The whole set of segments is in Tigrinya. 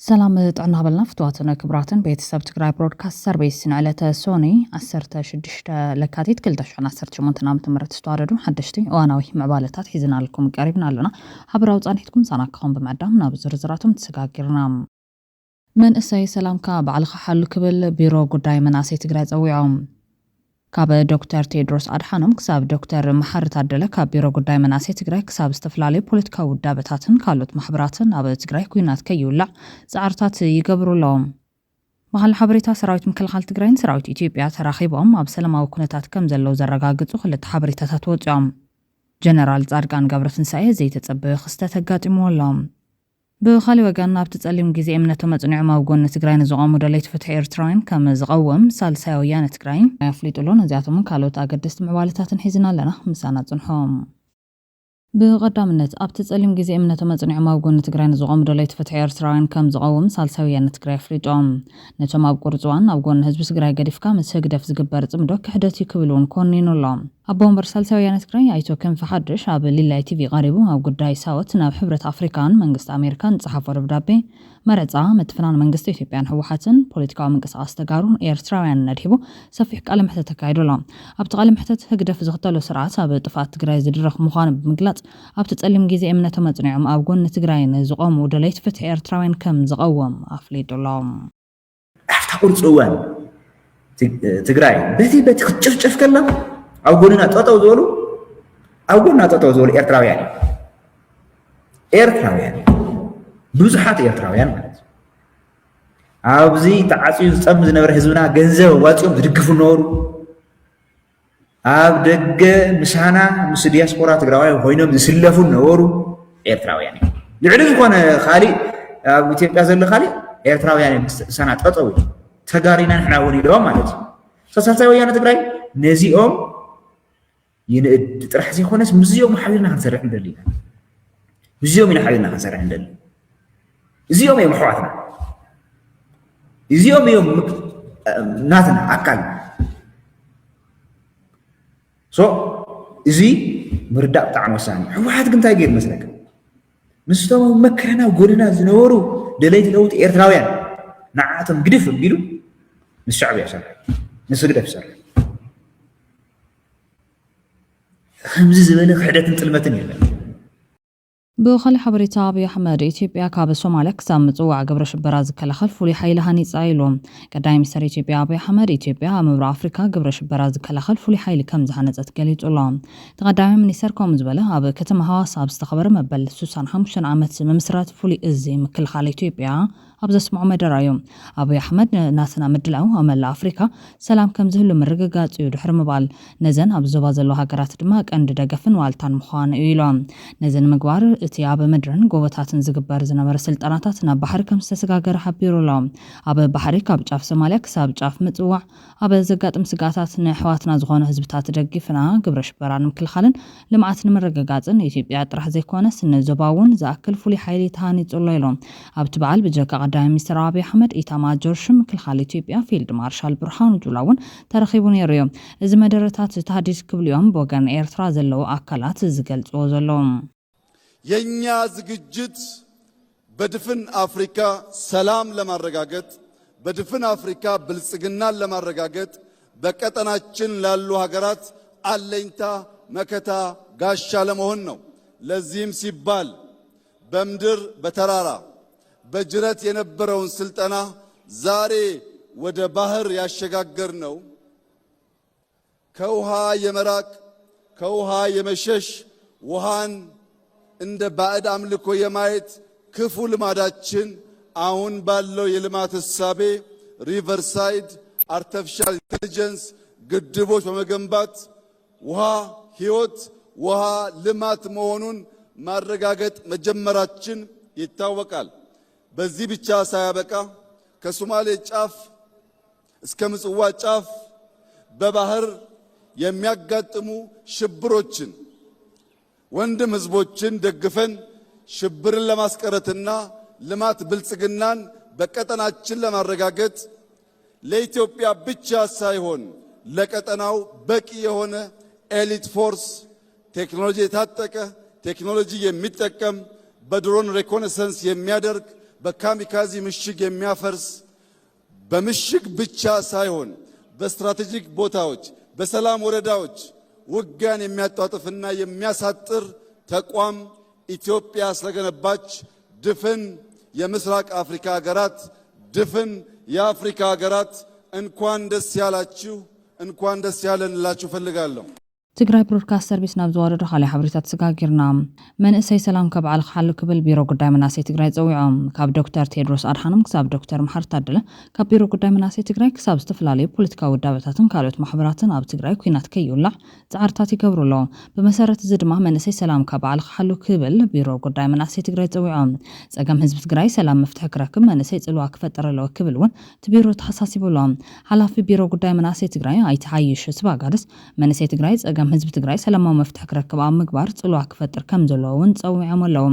ሰላም ጥዕና በልና ፍትዋትን ክብራትን ቤተሰብ ትግራይ ብሮድካስት ሰርቪስ፣ ንዕለተ ሶኒ ዓሰርተ ሽዱሽተ ለካቲት ክልተ ሽሕን ዓሰርተ ሸሞንተን ዓመተ ምህረት ዝተዋደዱ ሓደሽቲ እዋናዊ ምዕባለታት ሒዝናልኩም ቀሪብና ኣለና። ሓበራዊ ፃንሒትኩም ሳና ክኾን ብምዕዳም ናብ ዝርዝራቶም ተሰጋጊርና። መንእሰይ ሰላምካ ባዕልኻ ሓሉ ክብል ቢሮ ጉዳይ መናእሰይ ትግራይ ጸዊዖም። ካብ ዶክተር ቴድሮስ ኣድሓኖም ክሳብ ዶክተር መሓሪ ታደለ፣ ካብ ቢሮ ጉዳይ መናእሰይ ትግራይ ክሳብ ዝተፈላለዩ ፖለቲካዊ ውዳበታትን ካልኦት ማሕበራትን ኣብ ትግራይ ኩናት ከይውላዕ ፃዕርታት ይገብሩ ኣለዉ። መሓል ሓበሬታ ሰራዊት ምክልኻል ትግራይን ሰራዊት ኢትዮጵያ ተራኺቦም ኣብ ሰላማዊ ኩነታት ከም ዘለዉ ዘረጋግጹ ክልተ ሓበሬታታት ወፂኦም። ጀነራል ጻድቃን ገብረትንሳኤ ዘይተጸበየ ክስተት ኣጋጢምዎ ኣሎ። ብኻሊእ ወገን፣ ኣብቲ ጸሊም ግዜ እምነቶም ኣጽኒዖም ኣብ ጎኒ ትግራይ ንዝቖሙ ደለይቲ ፍትሒ ኤርትራውያን ከም ዝቐውም ሳልሳይ ወያነ ትግራይ ኣፍሊጡ ኣሎ። ነዚኣቶምን ካልኦት ኣገደስቲ ምዕባለታትን ሒዝና ኣለና። ምሳና ጽንሑ። ብቐዳምነት፣ ኣብቲ ጸሊም ግዜ እምነቶም ኣጽኒዖም ኣብ ጎኒ ትግራይ ንዝቖሙ ደለይቲ ፍትሒ ኤርትራውያን ከም ዝቐውም ሳልሳይ ወያነ ትግራይ ኣፍሊጡ። ነቶም ኣብ ቁሩጽ እዋን ኣብ ጎኒ ህዝቢ ትግራይ ገዲፍካ ምስ ህግደፍ ዝግበር ጽምዶ ክሕደት እዩ ክብል እውን ኮኒኑ ኣሎ። ኣቦ ወንበር ሳልሳይ ወያነ ትግራይ ኣይቶ ክንፈ ሓድሽ ኣብ ሊላይ ቲቪ ቀሪቡ ኣብ ጉዳይ ሳወት ናብ ሕብረት ኣፍሪካን መንግስቲ ኣሜሪካን ዝጸሓፎ ደብዳቤ፣ መረጻ፣ ምትፍናን መንግስቲ ኢትዮጵያን ህወሓትን ፖለቲካዊ ምንቅስቃስ ተጋሩን ኤርትራውያን ነድሒቡ ሰፊሕ ቃለ መሕተት ተካይዱ ኣሎ። ኣብቲ ቃለ መሕተት ህግደፍ ዝኽተሎ ስርዓት ኣብ ጥፍኣት ትግራይ ዝድረኽ ምዃኑ ብምግላጽ ኣብቲ ጸሊም ግዜ እምነቶም ኣጽኒዖም ኣብ ጎኒ ትግራይ ንዝቖሙ ደለይቲ ፍትሒ ኤርትራውያን ከም ዝቐውም ኣፍሊጡ ኣሎ። ኣብታ ቁርፂ እዋን ትግራይ በቲ በቲ ክትጭፍጨፍ ከላ ኣብ ጎንና ጠጠው ዝበሉ ኣብ ጎንና ጠጠው ዝበሉ ኤርትራውያን እዮም። ኤርትራውያን ብዙሓት ኤርትራውያን ማለት እዩ። ኣብዚ ተዓፅዩ ዝፀም ዝነበረ ህዝብና ገንዘብ ኣዋፂኦም ዝድግፉ ነበሩ። ኣብ ደገ ምሳና ምስ ዲያስፖራ ትግራዋይ ኮይኖም ዝስለፉ ነበሩ ኤርትራውያን እዮም። ልዕሊ ዝኾነ ካሊእ ኣብ ኢትዮጵያ ዘሎ ካሊእ ኤርትራውያን እዮም ምሳና ጠጠው ኢሎም ተጋሪና ንሕና እውን ኢሎም ማለት እዩ። ሳልሳይ ወያነ ትግራይ ነዚኦም ይንእድ ጥራሕ ዘይኮነስ ምስዚኦም ሓቢርና ክንሰርሕ ንደሊ ኢና። ምስዚኦም ኢና ሓቢርና ክንሰርሕ ንደሊ። እዚኦም እዮም ኣሕዋትና። እዚኦም እዮም ናትና ኣካል። ሶ እዚ ምርዳእ ብጣዕሚ ወሳኒ። ህወሓት ግን እንታይ ገይሩ መስለካ? ምስቶም ኣብ መከራና ጎንና ዝነበሩ ደለይቲ ለውጢ ኤርትራውያን ንዓቶም ግድፍ ኣቢሉ ምስ ሻዕብያ ይሰርሕ፣ ምስ ህግደፍ ይሰርሕ። ከምዚ ዝበለ ክሕደትን ጥልመትን የለን። ብኻሊእ ሓበሬታ፣ ኣብይ ኣሕመድ ኢትዮጵያ ካብ ሶማልያ ክሳብ ምጽዋዕ ግብረ ሽበራ ዝከላኸል ፍሉይ ሓይሊ ሃኒጻ ኢሉ። ቀዳማይ ሚኒስትር ኢትዮጵያ ኣብይ ኣሕመድ ኢትዮጵያ ኣብ ምብራቕ ኣፍሪካ ግብረ ሽበራ ዝከላኸል ፍሉይ ሓይሊ ከም ዝሃነጸት ገሊጹ ኣሎ። እቲ ቀዳማይ ሚኒስተር ከምኡ ዝበለ ኣብ ከተማ ሃዋሳ ኣብ ዝተኸበረ መበል ስሳን ሓሙሽተን ዓመት ምምስራት ፍሉይ እዚ ምክልኻል ኢትዮጵያ ኣብ ዘስምዖ መደረ እዩ። ኣብይ ኣሕመድ ናትና ምድላው ኣብ መላእ ኣፍሪካ ሰላም ከም ዝህሉ ምርግጋጽ እዩ ድሕሪ ምባል፣ ነዘን ኣብ ዞባ ዘለዋ ሃገራት ድማ ቀንዲ ደገፍን ዋልታን ምዃኑ እዩ ኢሎም። ነዚ ንምግባር እቲ ኣብ ምድርን ጎቦታትን ዝግበር ዝነበረ ስልጠናታት ናብ ባሕሪ ከም ዝተሰጋገረ ሓቢሩ ኣሎ። ኣብ ባሕሪ ካብ ጫፍ ሶማልያ ክሳብ ጫፍ ምጽዋዕ ኣብ ዘጋጥም ስግኣታት ንኣሕዋትና ዝኾኑ ህዝብታት ደጊፍና ግብረ ሽበራ ንምክልኻልን ልምዓት ንምርግጋፅን ንኢትዮጵያ ጥራሕ ዘይኮነስ ንዞባ እውን ዝኣክል ፍሉይ ሓይሊ ተሃኒፁ ኣሎ ኢሎም። ኣብቲ በዓል ብጀካ ቀዳማይ ሚኒስትር ኣብይ ኣሕመድ ኢታማጆር ሹም ምክልኻል ኢትዮጵያ ፊልድ ማርሻል ብርሃኑ ጁላ እውን ተረኺቡ ነይሩ እዩ። እዚ መደረታት ተሃዲድ ክብሉ እዮም ብወገን ኤርትራ ዘለዉ ኣካላት ዝገልፅዎ ዘለዉ። የኛ ዝግጅት በድፍን አፍሪካ ሰላም ለማረጋገጥ፣ በድፍን አፍሪካ ብልጽግናን ለማረጋገጥ፣ በቀጠናችን ላሉ ሀገራት አለኝታ፣ መከታ፣ ጋሻ ለመሆን ነው። ለዚህም ሲባል በምድር በተራራ በጅረት የነበረውን ስልጠና ዛሬ ወደ ባህር ያሸጋገርነው ከውሃ የመራቅ፣ ከውሃ የመሸሽ፣ ውሃን እንደ ባዕድ አምልኮ የማየት ክፉ ልማዳችን አሁን ባለው የልማት እሳቤ ሪቨርሳይድ አርተፊሻል ኢንተሊጀንስ ግድቦች በመገንባት ውሃ ህይወት፣ ውሃ ልማት መሆኑን ማረጋገጥ መጀመራችን ይታወቃል። በዚህ ብቻ ሳያበቃ ከሶማሌ ጫፍ እስከ ምጽዋ ጫፍ በባህር የሚያጋጥሙ ሽብሮችን ወንድም ህዝቦችን ደግፈን ሽብርን ለማስቀረትና ልማት ብልጽግናን በቀጠናችን ለማረጋገጥ ለኢትዮጵያ ብቻ ሳይሆን ለቀጠናው በቂ የሆነ ኤሊት ፎርስ፣ ቴክኖሎጂ የታጠቀ፣ ቴክኖሎጂ የሚጠቀም፣ በድሮን ሬኮነሰንስ የሚያደርግ፣ በካሚካዚ ምሽግ የሚያፈርስ፣ በምሽግ ብቻ ሳይሆን በስትራቴጂክ ቦታዎች፣ በሰላም ወረዳዎች ውጊያን የሚያጧጥፍና የሚያሳጥር ተቋም ኢትዮጵያ ስለገነባች ድፍን የምስራቅ አፍሪካ ሀገራት፣ ድፍን የአፍሪካ ሀገራት እንኳን ደስ ያላችሁ፣ እንኳን ደስ ያለን ልላችሁ እፈልጋለሁ። ትግራይ ብሮድካስት ሰርቪስ ናብ ዝወረዶ ካልእ ሓበሬታ ተሰጋጊርና። መንእሰይ ሰላም ከበዓል ክሓሉ ክብል ቢሮ ጉዳይ መናእሰይ ትግራይ ጸዊዖም። ካብ ዶክተር ቴድሮስ ኣድሓኖም ክሳብ ዶክተር መሓሪ ታደለ፣ ካብ ቢሮ ጉዳይ መናእሰይ ትግራይ ክሳብ ዝተፈላለዩ ፖለቲካዊ ውዳበታትን ካልኦት ማሕበራትን ኣብ ትግራይ ኲናት ከይውላዕ ጻዕርታት ይገብሩ ኣለዉ። ብመሰረት እዚ ድማ መንእሰይ ሰላም ከበዓል ክሓሉ ክብል ቢሮ ጉዳይ መናእሰይ ትግራይ ጸዊዖም። ጸገም ህዝቢ ትግራይ ሰላም መፍትሒ ክረክብ መንእሰይ ጽልዋ ክፈጥር ኣለዎ ክብል እውን እቲ ቢሮ ተሓሳሲቡ ኣሎ። ሓላፊ ቢሮ ጉዳይ መናእሰይ ትግራይ ኣይተ ሓይሽ ስባጋድስ፣ መንእሰይ ትግራይ ጸገም ህዝቢ ትግራይ ሰላማዊ መፍትሒ ክረክብ ኣብ ምግባር ጽልዋ ክፈጥር ከም ዘለዎ እውን ጸዊዖም ኣለዉ።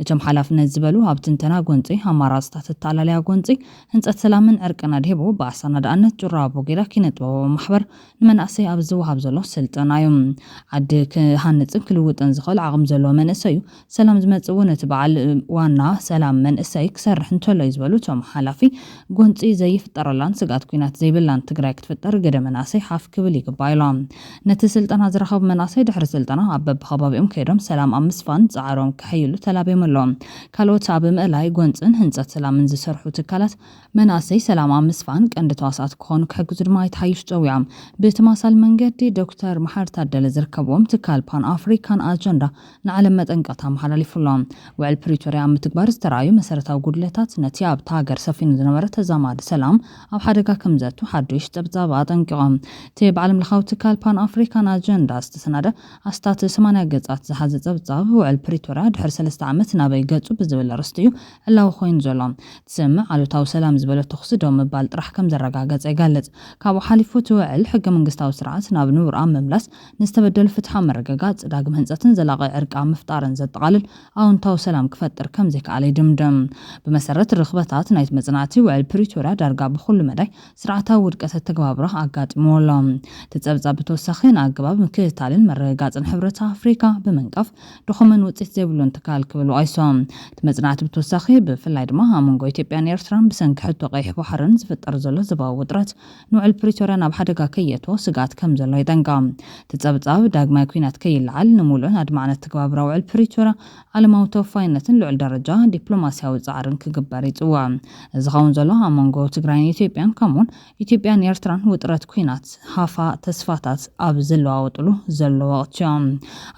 እቶም ሓላፍነት ዝበሉ ኣብ ትንተና ጎንጺ፣ ኣማራጽታት ኣተኣላልያ ጎንጺ፣ ህንጸት ሰላምን ዕርቅን ኣድሂቡ ብኣሰናዳእነት ጩራ ኣቦጌዳ ኪነ ጥበባዊ ማሕበር ንመናእሰይ ኣብ ዝወሃብ ዘሎ ስልጠና እዩ። ዓዲ ክሃንጽን ክልውጥን ዝኽእል ዓቕሚ ዘለዎ መንእሰይ እዩ። ሰላም ዝመጽእ እውን እቲ በዓል ዋና ሰላም መንእሰይ ክሰርሕ እንተሎ እዩ ዝበሉ እቶም ሓላፊ፣ ጎንጺ ዘይፍጠረላን ስግኣት ኲናት ዘይብላን ትግራይ ክትፍጠር ግደ መናእሰይ ሓፍ ክብል ይግባእ ኢሎም። ነቲ ስልጠና ዝረኸቡ መናእሰይ ድሕሪ ስልጠና ኣብ በብኸባቢኦም ከይዶም ሰላም ኣብ ምስፋን ጻዕሮም ከሐይሉ ተላብዮም ኣለዉ። ካልኦት ኣብ ምእላይ ጎንጽን ህንጸት ሰላምን ዝሰርሑ ትካላት መናእሰይ ሰላም ኣብ ምስፋን ቀንዲ ተዋሳእቲ ክኾኑ ክሕግዙ ድማ ኣይተ ሓይሽ ጸዊዖም። ብተመሳሳሊ መንገዲ ዶክተር መሓሪ ታደለ ዝርከብዎም ትካል ፓን ኣፍሪካን ኣጀንዳ ንዓለም መጠንቀቕታ ኣመሓላሊፉ ኣሎ። ውዕል ፕሪቶርያ ኣብ ምትግባር ዝተረኣዩ መሰረታዊ ጉድለታት ነቲ ኣብታ ሃገር ሰፊኑ ዝነበረ ተዛማዲ ሰላም ኣብ ሓደጋ ከም ዘእቱ ሓዱሽ ጸብጻብ ኣጠንቂቖም። እቲ ብዓለም ለኻዊ ትካል ፓን ኣፍሪካን ኣጀንዳ ዝተሰናደ ኣስታት ሰማንያ ገጻት ዝሓዘ ጸብጻብ ውዕል ፕሪቶርያ ድሕሪ ሰለስተ ዓመት ናበይ ገጹ ብዝብል ኣርእስቲ እዩ ዕላዊ ኮይኑ ዘሎ። ትስምዕ ኣሉታዊ ሰላም ዝበለ ተኹሲ ደው ምባል ጥራሕ ከም ዘረጋገጸ ይገልጽ። ካብኡ ሓሊፉ እቲ ውዕል ሕገ መንግስታዊ ስርዓት ናብ ንቡር ኣብ ምምላስ፣ ንዝተበደሉ ፍትሓዊ ምርግጋጽ፣ ዳግም ህንጸትን ዘላቒ ዕርቂ ኣብ ምፍጣርን ዘጠቓልል ኣወንታዊ ሰላም ክፈጥር ከም ዘይከኣለ ይድምድም። ብመሰረት ርኽበታት ናይቲ መጽናዕቲ፣ ውዕል ፕሪቶርያ ዳርጋ ብኹሉ መዳይ ስርዓታዊ ውድቀት ኣተገባብራ ኣጋጢምዎ ኣሎ። እቲ ጸብጻብ ብተወሳኺ ንኣገባብ ምክትታልን ምርግጋጽን ሕብረት ኣፍሪካ ብምንቃፍ ድኹምን ውጽኢት ዘይብሉን ትካል ክብል ወቒሱ። እቲ መጽናዕቲ ብተወሳኺ ብፍላይ ድማ ኣብ መንጎ ኢትዮጵያን ኤርትራን ብሰንኪ ሕቶ ቀይሕ ባሕርን ዝፍጠር ዘሎ ዞባዊ ውጥረት ንውዕል ፕሪቶርያ ናብ ሓደጋ ከየእትዎ ስግኣት ከም ዘሎ የጠንቅቕ። እቲ ጸብጻብ ዳግማይ ኲናት ከይለዓል ንምሉእን ኣድማዕን ኣተገባብራ ውዕል ፕሪቶርያ ዓለማዊ ተወፋይነትን ልዑል ደረጃ ዲፕሎማስያዊ ጻዕርን ክግበር ይጽውዕ። እዚ ዝኸውን ዘሎ ኣብ መንጎ ትግራይን ኢትዮጵያን ከምኡውን ኢትዮጵያን ኤርትራን ውጥረት ኲናት ሃፋ ተስፋታት ኣብ ዝለዋወጥሉ ዘሎ ወቕቲ እዮም።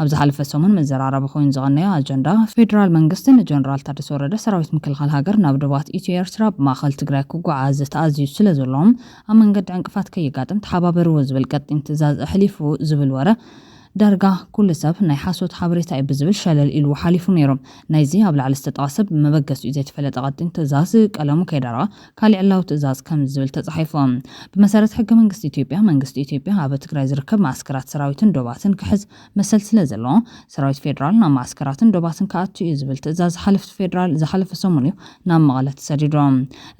ኣብ ዝሓለፈ ሰሙን መዘራረቢ ኮይኑ ዝቐነየ ኣጀንዳ ፌደራል መንግስቲ ንጀነራል ታደሰ ወረደ ሰራዊት ምክልኻል ሃገር ናብ ዶባት ኢትዮ ኤርትራ ብማእኸል ትግራይ ክጓዓዝ ተኣዝዩ ስለ ዘሎ ኣብ መንገዲ ዕንቅፋት ከየጋጥም ተሓባበርዎ ዝብል ቀጢን ትእዛዝ ኣሕሊፉ ዝብል ወረ ዳርጋ ኩሉ ሰብ ናይ ሓሶት ሓበሬታ እዩ ብዝብል ሸለል ኢልዎ ሓሊፉ ነይሩ። ናይዚ ኣብ ላዕሊ ዝተጠቐሰ ብመበገሲኡ ዘይተፈለጠ ቀጢን ትእዛዝ ቀለሙ ከይደረቐ ካሊእ ዕላዊ ትእዛዝ ከም ዝብል ተጻሒፉ። ብመሰረት ሕገ መንግስቲ ኢትዮጵያ፣ መንግስቲ ኢትዮጵያ ኣብ ትግራይ ዝርከብ መዓስከራት ሰራዊትን ዶባትን ክሕዝ መሰል ስለ ዘለዎ፣ ሰራዊት ፌደራል ናብ መዓስከራትን ዶባትን ክኣቱ እዩ ዝብል ትእዛዝ ዝሓለፈ ፌደራል ዝሓለፈ ሰሙን እዩ ናብ መቐለ ተሰዲዱ።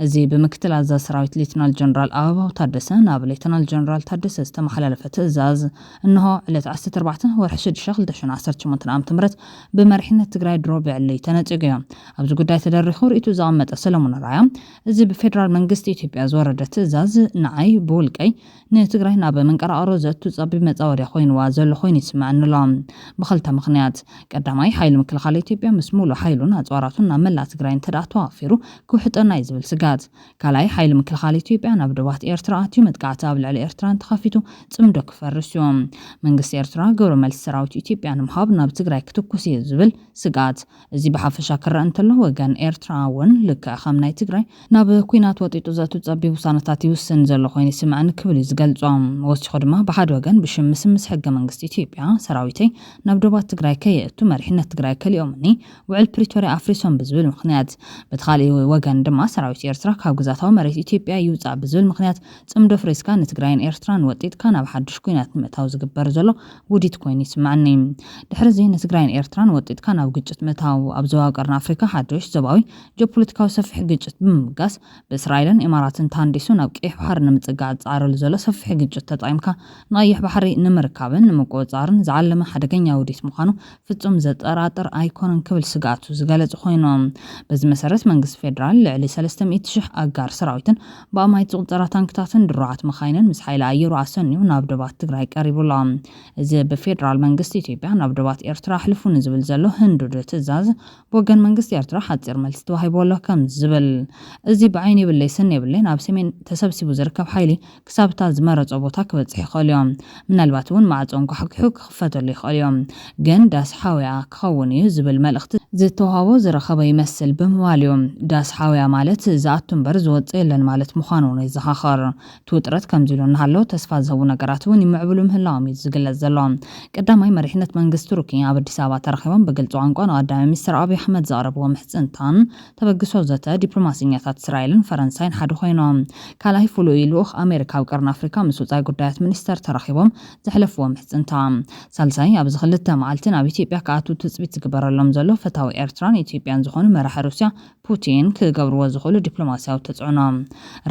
እዚ ብምክትል ኣዛዚ ሰራዊት ሌተናል ጀነራል ኣበባው ታደሰ ናብ ሌተናል ጀነራል ታደሰ ዝተመሓላለፈ ትእዛዝ እንሆ ዕለት ዓሰርተ ኣርባዕተ ወርሒ ሽዱሽተ ክልተ ሽሕን ዓሰርተ ሸሞንተን ዓመተ ምህረት ብመሪሕነት ትግራይ ድሮ ብዕሊ ተነጺጉ እዩ። ኣብዚ ጉዳይ ተደሪኹ ርእይቱ ዘቐመጠ ሰለሙን ኣርኣያ፣ እዚ ብፌደራል መንግስቲ ኢትዮጵያ ዝወረደ ትእዛዝ ንዓይ ብውልቀይ ንትግራይ ናብ መንቀራቕሮ ዘእቱ ጸቢብ መጻወድያ ኮይንዋ ዘሎ ኮይኑ ይስምዐኒ ኣሎ። ብኽልተ ምኽንያት፣ ቀዳማይ፣ ሓይሊ ምክልኻል ኢትዮጵያ ምስ ሙሉእ ሓይሉን ኣጽዋራቱን ናብ መላእ ትግራይ እንተ ደኣ ተዋፊሩ ክውሕጠና እዩ ዝብል ስግኣት። ካልኣይ፣ ሓይሊ ምክልኻል ኢትዮጵያ ናብ ዶባት ኤርትራ ኣትዩ መጥቃዕቲ ኣብ ልዕሊ ኤርትራ እንተኸፊቱ ጽምዶ ክፈርስ እዩ። መንግስቲ ኤርትራ ግብረ መልሲ ሰራዊት ኢትዮጵያ ንምሃብ ናብ ትግራይ ክትኩስ እዩ ዝብል ስግኣት። እዚ ብሓፈሻ ክረኣ እንተሎ፣ ወገን ኤርትራ እውን ልክዕ ከም ናይ ትግራይ ናብ ኲናት ወጢጡ ዘእቱ ጸቢብ ውሳነታት ይውስን ዘሎ ኮይኑ ይስምዐኒ ክብል እዩ ዝገልጾ። ወሲኹ ድማ፣ ብሓደ ወገን ብሽም ምስምስ ሕገ መንግስቲ ኢትዮጵያ ሰራዊተይ ናብ ዶባት ትግራይ ከየእቱ መሪሕነት ትግራይ ከሊኦምኒ፣ ውዕል ፕሪቶርያ ኣፍሪሶም ብዝብል ምኽንያት፣ በቲ ካሊእ ወገን ድማ ሰራዊት ኤርትራ ካብ ግዛታዊ መሬት ኢትዮጵያ ይውጻእ ብዝብል ምኽንያት ጽምዶ ፍሪስካ ንትግራይን ኤርትራን ወጢጥካ ናብ ሓድሽ ኲናት ንምእታው ዝግበር ዘሎ ውዲት ኮይኑ ይስምዐኒ። ድሕሪ እዚ ንትግራይን ኤርትራን ወጢጥካ ናብ ግጭት ምእታው፣ ኣብ ዞባ ቀርኒ ኣፍሪካ ሓድሽ ዞባዊ ጂኦፖለቲካዊ ሰፊሕ ግጭት ብምብጋስ፣ ብእስራኤልን ኢማራትን ተሃንዲሱ ናብ ቀይሕ ባሕሪ ንምጽጋዕ ዝጻረሉ ዘሎ ሰፊሕ ግጭት ተጠቒምካ ንቐይሕ ባሕሪ ንምርካብን ንምቁጽጻርን ዝዓለመ ሓደገኛ ውዲት ምዃኑ ፍጹም ዘጠራጥር ኣይኮነን ክብል ስግኣቱ ዝገለጸ ኮይኑ፣ በዚ መሰረት መንግስቲ ፌደራል ልዕሊ ሰለስተ ሚእቲ ሽሕ ኣጋር ሰራዊትን ብኣማኢት ዝቑጸራ ታንክታትን ድሩዓት መኻይንን ምስ ሓይሊ ኣየሩ ኣሰንዩ ናብ ዶባት ትግራይ ቀሪቡ ኣሎ። እዚ ብፌደራል መንግስቲ ኢትዮጵያ ናብ ዶባት ኤርትራ ኣሕልፉ ንዝብል ዘሎ ህንዱድ ትእዛዝ ብወገን መንግስቲ ኤርትራ ሓጺር መልሲ ተዋሂቡ ኣሎ ከም ዝብል፣ እዚ ብዓይኒ የብለይ ስኒ የብለይ ናብ ሰሜን ተሰብሲቡ ዝርከብ ሓይሊ ክሳብ እታ ዝመረጾ ቦታ ክበጽሕ ይኽእል እዩ። ምናልባት እውን ማዕጾ እንኳ ሓኪሑ ክኽፈተሉ ይኽእል እዩ። ግን ዳስ ሓውያ ክኸውን እዩ ዝብል መልእኽቲ ዝተዋህቦ ዝረኸበ ይመስል ብምባል እዩ። ዳስ ሓውያ ማለት ዝኣቱ እምበር ዝወጽእ የለን ማለት ምዃኑ እውን የዘኻኽር። እቲ ውጥረት ከምዚ ኢሉ እናሃለወ ተስፋ ዝህቡ ነገራት እውን ይምዕብሉ ምህላዎም እዩ ዝግለጽ ዘሎ። ቀዳማይ መሪሕነት መንግስቲ ቱርኪ ኣብ ኣዲስ ኣበባ ተራኺቦም ብግልፂ ቋንቋ ንቀዳማይ ሚኒስትር ኣብይ ኣሕመድ ዘቕረብዎ ምሕፅንታን ተበግሶ ዘተ ዲፕሎማሰኛታት እስራኤልን ፈረንሳይን ሓደ ኮይኖም። ካልኣይ ፍሉይ ልኡኽ ኣሜሪካ ኣብ ቀርኒ ኣፍሪካ ምስ ወፃኢ ጉዳያት ሚኒስተር ተራኺቦም ዘሕለፍዎ ምሕፅንታ። ሳልሳይ ኣብዚ ክልተ መዓልቲ ናብ ኢትዮጵያ ክኣትዉ ትፅቢት ዝግበረሎም ዘሎ ፈታዊ ኤርትራን ኢትዮጵያን ዝኾኑ መራሒ ሩስያ ፑቲን ክገብርዎ ዝኽእሉ ዲፕሎማስያዊ ተፅዕኖ።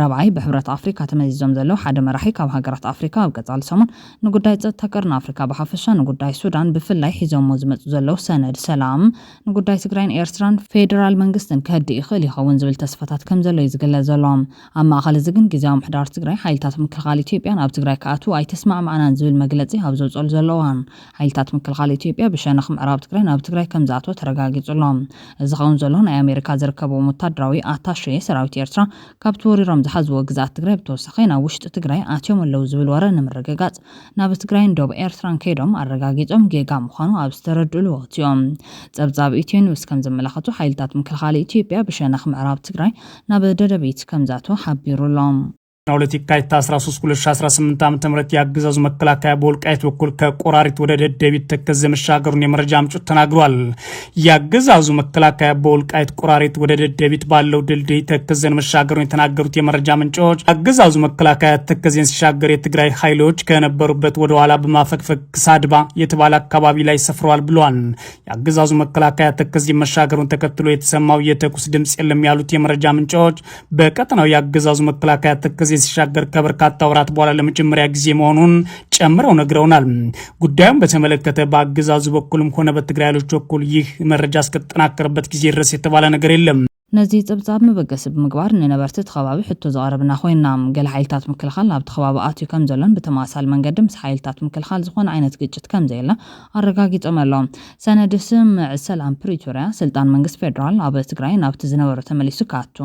ራብዓይ ብሕብረት ኣፍሪካ ተመዚዞም ዘለዉ ሓደ መራሒ ካብ ሃገራት ኣፍሪካ ኣብ ቀፃሊ ሰሙን ንጉዳይ ፀጥታ ቀርኒ ኣፍሪካ ብሓፈሻ ንጉዳይ ሱዳን ብፍላይ ሒዞሞ ዝመፁ ዘለዉ ሰነድ ሰላም ንጉዳይ ትግራይን ኤርትራን ፌደራል መንግስትን ከህድእ ይኽእል ይኸውን ዝብል ተስፋታት ከም ዘሎ እዩ ዝግለጽ ዘሎ። ኣብ ማእኸል እዚ ግን ግዜያዊ ምሕዳር ትግራይ ሓይልታት ምክልኻል ኢትዮጵያ ናብ ትግራይ ክኣትዉ ኣይተስማዕማዕናን ዝብል መግለፂ ኣብ ዘውፀሉ ዘሎ እዋን ሓይልታት ምክልኻል ኢትዮጵያ ብሸነኽ ምዕራብ ትግራይ ናብ ትግራይ ከም ዝኣትወ ተረጋጊጹ ኣሎ። እዚ ኸውን ዘሎ ናይ ኣሜሪካ ዝርከብዎም ወታደራዊ ኣታሼ ሰራዊት ኤርትራ ካብቲ ወሪሮም ዝሓዝዎ ግዝኣት ትግራይ ብተወሳኺ ናብ ውሽጢ ትግራይ ኣትዮም ኣለዉ ዝብል ወረ ንምርግጋጽ ናብ ትግራይን ደቡብ ኤርትራን ከይዶም ኣረጋጊጾም ጌጋ ምዃኑ ኣብ ዝተረድእሉ ወቕቲ እዮም። ጸብጻብ ኢትዮ ኒውስ ከም ዘመላኸቱ ሓይልታት ምክልኻል ኢትዮጵያ ብሸነኽ ምዕራብ ትግራይ ናብ ደደቢት ከም ዝኣተወ ሓቢሩ ኣሎ። ና ሁለት የካቲት አስራ ሶስት ሁለት ሺ አስራ ስምንት ዓመተ ምህረት የአገዛዙ መከላከያ በወልቃይት በኩል ከቆራሪት ወደ ደደቢት ተከዜ መሻገሩን የመረጃ ምንጮች ተናግሯል። የአገዛዙ መከላከያ በወልቃይት ቆራሪት ወደ ደደቢት ባለው ድልድይ ተከዜን መሻገሩን የተናገሩት የመረጃ ምንጮች፣ የአገዛዙ መከላከያ ተከዜን ሲሻገር የትግራይ ኃይሎች ከነበሩበት ወደ ኋላ በማፈግፈግ ክሳድባ የተባለ አካባቢ ላይ ሰፍረዋል ብለዋል። የአገዛዙ መከላከያ ተከዜ መሻገሩን ተከትሎ የተሰማው የተኩስ ድምፅ የለም ያሉት የመረጃ ምንጮች፣ በቀጠናው የአገዛዙ መከላከያ ተከዜ ሲሻገር ከበርካታ ወራት በኋላ ለመጀመሪያ ጊዜ መሆኑን ጨምረው ነግረውናል። ጉዳዩን በተመለከተ በአገዛዙ በኩልም ሆነ በትግራይ ኃይሎች በኩል ይህ መረጃ እስከተጠናከረበት ጊዜ ድረስ የተባለ ነገር የለም። ነዚ ጸብጻብ መበገሲ ብምግባር ንነበርቲ እቲ ከባቢ ሕቶ ዘቕረብና ኮይና፣ ገለ ሓይልታት ምክልኻል ናብቲ ከባቢ ኣትዩ ከም ዘሎን ብተመሳሳሊ መንገዲ ምስ ሓይልታት ምክልኻል ዝኾነ ዓይነት ግጭት ከም ዘየለ ኣረጋጊጾም ኣለዉ። ሰነድ ስምምዕ ሰላም ፕሪቶርያ፣ ስልጣን መንግስቲ ፌደራል ኣብ ትግራይ ናብቲ ዝነበሮ ተመሊሱ ክኣቱ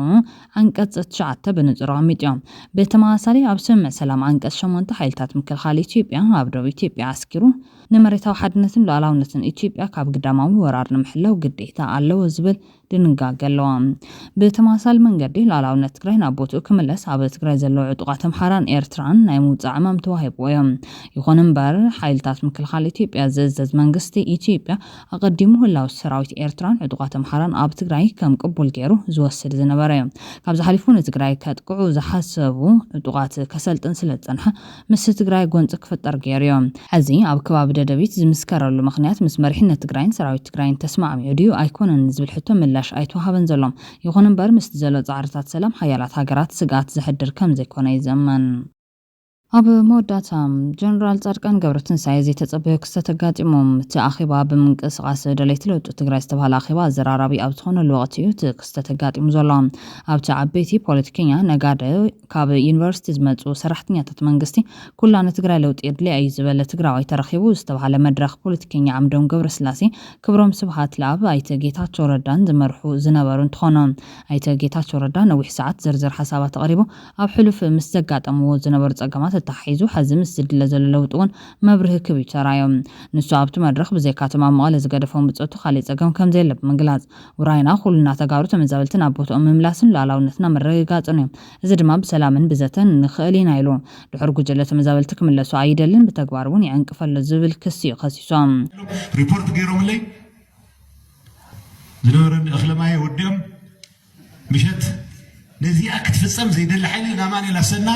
ዓንቀጽ ትሽዓተ ብንጹር ኣቐሚጡ እዩ። ብተመሳሳሊ ኣብ ስምምዕ ሰላም ዓንቀጽ ሸሞንተ ሓይልታት ምክልኻል ኢትዮጵያ ኣብ ደቡብ ኢትዮጵያ ኣስኪሩ ንመሬታዊ ሓድነትን ሉዓላውነትን ኢትዮጵያ ካብ ግዳማዊ ወራር ንምሕላው ግዴታ ኣለዎ ዝብል ድንጋገ ኣለዎ። ብተመሳሳሊ መንገዲ ሉዓላውነት ትግራይ ናብ ቦትኡ ክምለስ ኣብ ትግራይ ዘለዉ ዕጡቓት ኣምሓራን ኤርትራን ናይ ምውጻእ ዕማም ተዋሂብዎ እዩ። ይኹን እምበር ሓይልታት ምክልኻል ኢትዮጵያ ዝእዘዝ መንግስቲ ኢትዮጵያ ኣቐዲሙ ህላው ሰራዊት ኤርትራን ዕጡቓት ኣምሓራን ኣብ ትግራይ ከም ቅቡል ገይሩ ዝወስድ ዝነበረ እዩ። ካብዚ ሓሊፉ ንትግራይ ከጥቅዑ ዝሓሰቡ ዕጡቓት ከሰልጥን ስለ ዝጸንሐ ምስ ትግራይ ጎንፂ ክፍጠር ገይሩ እዩ። ሕዚ ኣብ ከባቢ ደደቢት ዝምስከረሉ ምኽንያት ምስ መሪሕነት ትግራይን ሰራዊት ትግራይን ተስማዕሚዑ ድዩ ኣይኮነን ዝብል ሕቶ ምላሽ ኣይተዋሃበን ዘሎ። ይኹን እምበር ምስቲ ዘሎ ጻዕርታት ሰላም ሓያላት ሃገራት ስግኣት ዘሕድር ከም ዘይኮነ እዩ ዝእመን። ኣብ መወዳእታ ጀነራል ጻድቃን ገብረትንሳኤ ዘይተጸበዮ ክስተት ኣጋጢሞም። እቲ ኣኼባ ብምንቅስቓስ ደለይቲ ለውጢ ትግራይ ዝተባህለ ኣኼባ ኣዘራራቢ ኣብ ዝኾነሉ ወቕቲ እዩ እቲ ክስተት ኣጋጢሙ ዘሎ። ኣብቲ ዓበይቲ ፖለቲከኛ፣ ነጋደ፣ ካብ ዩኒቨርሲቲ ዝመፁ ሰራሕተኛታት መንግስቲ ኩላ ንትግራይ ለውጢ የድልያ እዩ ዝበለ ትግራዋይ ተረኺቡ ዝተባሃለ መድረኽ ፖለቲከኛ ዓምዶም ገብረስላሴ፣ ክብሮም ስብሃት ለኣብ ኣይተ ጌታቸው ረዳን ዝመርሑ ዝነበሩ እንትኾኑ ኣይተ ጌታቸው ረዳ ነዊሕ ሰዓት ዝርዝር ሓሳባት ኣቕሪቡ ኣብ ሕሉፍ ምስ ዘጋጠምዎ ዝነበሩ ፀገማት ኣተሓሒዙ ሐዚ ምስ ዝድለ ዘሎ ለውጢ እውን መብርሂ ክብ እዩ ተራዮም። ንሱ ኣብቲ መድረኽ ብዘይካቶም ኣብ መቐለ ዝገደፎም ብፆቱ ካሊእ ፀገም ከምዘየለ ብምግላፅ ውራይና ኩልና ተጋሩ ተመዛበልቲ ናብ ቦትኦም ምምላስን ሉዓላውነትና ምርግጋፅን እዩ። እዚ ድማ ብሰላምን ብዘተን ንኽእል ኢና ኢሉ። ድሕር ጉጅለ ተመዛበልቲ ክምለሱ ኣይደልን፣ ብተግባር እውን ይዕንቅፍ ኣሎ ዝብል ክሲ እዩ ከሲሶም። ሪፖርት ገይሮምለይ ዝነበረኒ እኽለ ማየ ወዲኦም ምሸት ነዚኣ ክትፍፀም ዘይደሊ ሓይሊ ናማንኤል ኣሰና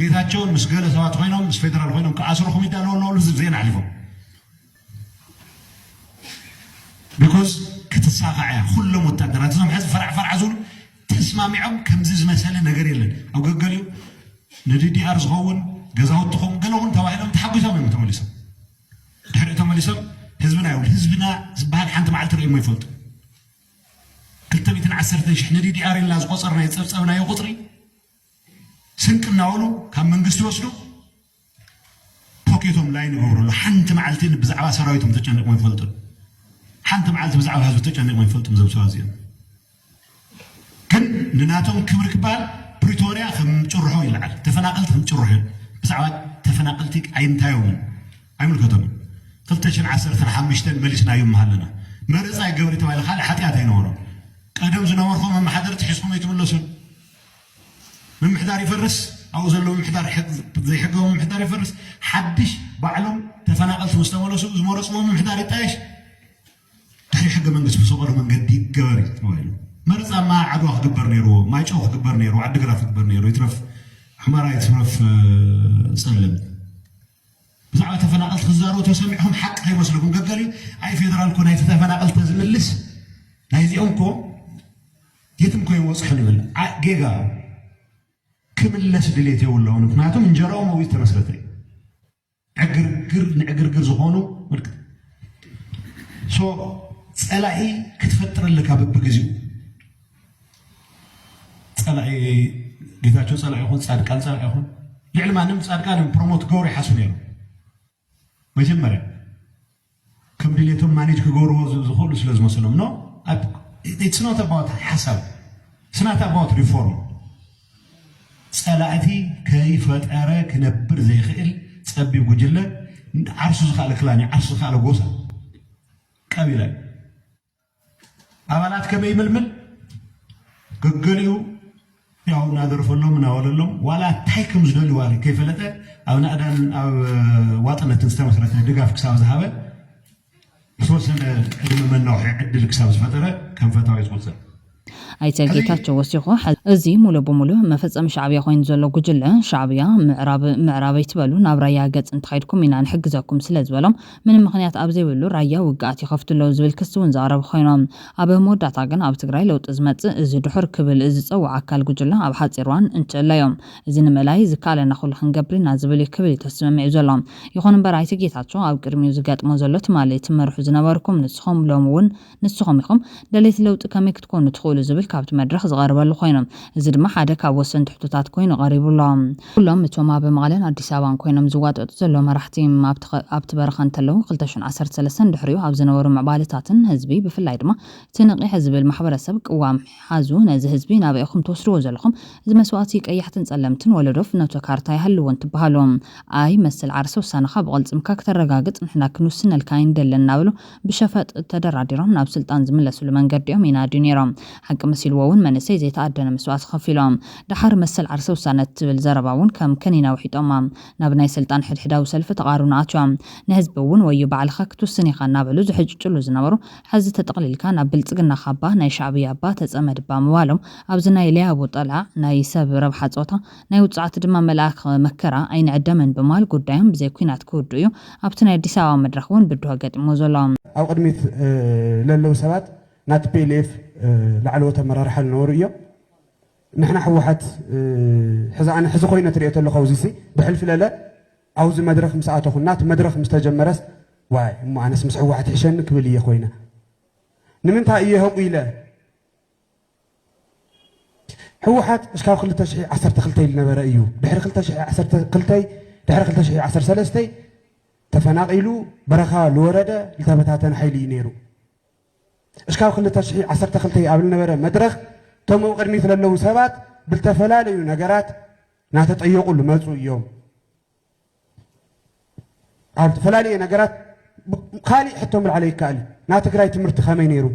ጌታቸውን ምስ ገለ ሰባት ኮይኖም ምስ ፌደራል ኮይኖም ክኣስሩ ኮሚዳ ኣለዎ እናበሉ ህዝብ ዜና ኣሕሊፎም። because ክትሳኻዕ እያ። ኩሎም ወታደራት እዞም ሕዚ ፈራዕ ፈራዕ ዝብሉ ተስማሚዖም ከምዚ ዝመሰለ ነገር የለን ኣብ ገገሊኡ ንዲዲኣር ዝኸውን ገዛውትኹም ገለኹም ተባሂሎም ተሓጒሶም እዮም ተመሊሶም። ድሕሪኡ ተመሊሶም ህዝብና ይብል ህዝብና ዝበሃል ሓንቲ መዓልቲ ርእዮም ኣይፈልጡ። ክልተ ሚእትን ዓሰርተን ሽሕ ንዲዲኣር ኢልና ዝቆፀርናዮ ዝፀብፀብናዮ ቁፅሪ ስንቂ እናበሉ ካብ መንግስቲ ይወስዱ። ፖኬቶም ላይ ንገብረሉ ሓንቲ መዓልቲ ብዛዕባ ሰራዊቶም ተጨኒቆም ይፈልጡ። ሓንቲ መዓልቲ ብዛዕባ ህዝቢ ተጨኒቆም ይፈልጡ። ዘብሰባ እዚኦም ግን ንናቶም ክብሪ ክበሃል ፕሪቶርያ ከም ጭርሖ ይለዓል፣ ተፈናቀልቲ ከም ጭርሖ እዮም። ብዛዕባ ተፈናቀልቲ ኣይንታዮምን ኣይምልከቶምን። ክልተ ሽሕን ዓሰርተን ሓሙሽተን መሊስናዮም መሃለና መረፃ ይገብር ተባሂለ ካልእ ሓጢኣት ኣይነበሮም። ቀደም ዝነበርኩም መመሓደርቲ ሒዝኩም ኣይትምለሱን። ምምሕዳር ይፈርስ፣ ኣብኡ ዘሎ ምምሕዳር ዘይሕጋዊ ምምሕዳር ይፈርስ፣ ሓድሽ ባዕሎም ተፈናቀልቲ ምስ ተመለሱ ዝመረፅዎ ምምሕዳር ይጣየሽ። ድሕሪ ሕገ መንግስቲ ብዝፈቀዶ መንገዲ ይገበር እዩ ተባሂሉ። መረፃ ማይ ዓድዋ ክግበር ነይርዎ፣ ማይጨው ክግበር ነይርዎ፣ ዓዲግራት ክግበር ነይርዎ። ይትረፍ ሑመራ ይትረፍ ጸለምቲ ብዛዕባ ተፈናቀልቲ ክዛረቡ ተሰሚዕኹም ሓቂ ከይመስለኩም። ገገሊ ኣይ ፌደራል ኮ ናይቲ ተፈናቀልቲ ዝምልስ ናይዚኦም ኮ የትም ኮ ይወፅሑ ንብል ጌጋ ክምለስ ድሌት የብሎም። ምክንያቱም እንጀራኦም ኣብኡ ዝተመስረተ እዩ። ዕግርግር ንዕግርግር ዝኾኑ ምልክት ሶ ፀላኢ ክትፈጥር ኣለካ በብግዜኡ። ፀላኢ ጌታቸው ፀላኢ ይኹን ፃድቃን ፀላኢ ይኹን ልዕሊ ማንም ፃድቃን እዮም ፕሮሞት ክገብሩ ይሓስቡ ነይሮም። መጀመርያ ከም ድሌቶም ማኔጅ ክገብርዎ ዝ- ዝኽእሉ ስለ ዝመሰሎም ኖ it's not about ሓሳብ it's not about reform። ፀላእቲ ከይፈጠረ ክነብር ዘይኽእል ፀቢብ ጉጅለ ዓርሱ ዝኸኣለ ክላን ዓርሱ ዝኸኣለ ጎሳ ቀቢለ ኣባላት ከመይ ይምልምል ገገሊኡ ያው እናደርፈሎም እናወለሎም ዋላ እንታይ ከም ዝደልዩ ዋላ ከይፈለጠ ኣብ ናእዳን ኣብ ዋጥነትን ዝተመስረተ ድጋፍ ክሳብ ዝሃበ ዝተወሰነ ዕድመ መናውሒ ዕድል ክሳብ ዝፈጠረ ከም ፈታዊ ዝቁፅር። ኣይተ ጌታቸው ወሲኹ እዚ ሙሉ ብሙሉ መፈፀሚ ሻዕብያ ኮይኑ ዘሎ ጉጅለ ሻዕብያ ምዕራብ ምዕራብ ኣይትበሉ ናብ ራያ ገፅ እንተኸይድኩም ኢና ንሕግዘኩም ስለ ዝበሎም ምንም ምኽንያት ኣብ ዘይብሉ ራያ ውግኣት ይኸፍቱ ኣለዉ ዝብል ክሲ እውን ዘቕረቡ ኮይኖም ኣብ መወዳእታ ግን ኣብ ትግራይ ለውጢ ዝመፅእ እዚ ድሑር ክብል ዝፀውዕ ኣካል ጉጅለ ኣብ ሓፂር እዋን እንትእለዮም እዚ ንምእላይ ዝከኣለና ኩሉ ክንገብር ኢና ዝብል እዩ ክብል እዩ ተስምሚዑ ዘሎ። ይኹን እምበር ኣይተ ጌታቸው ኣብ ቅድሚኡ ዝገጥሞ ዘሎ ትማሊ ትመርሑ ዝነበርኩም ንስኹም ሎም እውን ንስኹም ኢኹም ደለይቲ ለውጢ ከመይ ክትኮኑ ትኽእሉ ዝብል ካብቲ መድረኽ ዝቐርበሉ ኮይኖም እዚ ድማ ሓደ ካብ ወሰንቲ ሕቶታት ኮይኑ ቀሪቡ ኣሎ። ኩሎም እቶም ኣብ መቐለን ኣዲስ ኣበባን ኮይኖም ዝዋጠጡ ዘለዉ መራሕቲ ኣብቲ በረኻ እንተለዉ ክልተ ሽሕን ዓሰርተ ሰለስተን ድሕሪኡ ኣብ ዝነበሩ ምዕባለታትን ህዝቢ ብፍላይ ድማ እቲ ነቒሕ ዝብል ማሕበረሰብ ቅዋም ሓዙ ነዚ ህዝቢ ናበይ ኢኹም ትወስድዎ ዘለኹም እዚ መስዋእቲ ቀያሕትን ጸለምትን ወለዶ ፍኖተ ካርታ ይሃልዎ እንትበሃሉ ኣይ መሰል ዓርሰ ውሳነኻ ብቕልጽምካ ክተረጋግጽ ንሕና ክንውስነልካ ኣይንደልን እናበሉ ብሸፈጥ ተደራዲሮም ናብ ስልጣን ዝምለስሉ መንገዲ እዮም ይናድዩ ነይሮም። ሓቂ መሲልዎ እውን መንእሰይ ዘይተኣደነ መስዋእቲ ከፊሎም። ደሓር መሰል ዓርሰ ውሳነ እትብል ዘረባ እውን ከም ከኒና ውሒጦማ። ናብ ናይ ስልጣን ሕድሕዳዊ ሰልፊ ተቓርኑ ኣትዮም። ንህዝቢ እውን ወዮ ባዕልኻ ክትውስን ኢኻ እናበሉ ዝሕጭጭሉ ዝነበሩ ሕዚ ተጠቕሊልካ ናብ ብልፅግና ካባ ናይ ሻዕብያ እባ ተፀመድ እባ ምባሎም ኣብዚ ናይ ለያቡ ጠላዕ ናይ ሰብ ረብሓ ፆታ ናይ ውፅዓት ድማ መልኣክ መከራ ኣይንዕደምን ብምባል ጉዳዮም ብዘይ ኲናት ክውድኡ እዩ ኣብቲ ናይ ኣዲስ ኣበባ መድረኽ እውን ብድሆ ገጢሞ ዘሎ። ኣብ ቅድሚት ለለዉ ሰባት ናቲ ፒኤልኤፍ ላዕለዎት ኣመራርሓ ዝነበሩ እዮም። ንሕና ህወሓት ሕዚ ኣነ ሕዚ ኮይነ ትሪኦ ተለኹ ኣብዚ ሲ ብሕልፊ ለለ ኣብዚ መድረኽ ምስ ኣተኹ ናቲ መድረኽ ምስ ተጀመረስ ዋይ እሞ ኣነስ ምስ ህወሓት ይሕሸኒ ክብል እየ ኮይነ ንምንታይ እየ ከምኡ ኢለ ህወሓት እስካብ ክልተ ሽሕ ዓሰርተ ክልተ ዝነበረ እዩ። ድሕሪ ክልተ ሽሕ ዓሰርተ ክልተ ድሕሪ ክልተ ሽሕ ዓሰርተ ሰለስተ ተፈናቒሉ በረኻ ዝወረደ ዝተበታተነ ሓይሊ እዩ ነይሩ። እስካብ ክልተ ሽሕ ዓሰርተ ክልተ ኣብ ዝነበረ መድረኽ እቶም ኣብ ቅድሚት ዘለዉ ሰባት ብዝተፈላለዩ ነገራት እናተጠየቑ ዝመፁ እዮም። ኣብ ዝተፈላለየ ነገራት ካሊእ ሕቶ ምልዓለ ይከኣል እዩ። ናይ ትግራይ ትምህርቲ ከመይ ነይሩ?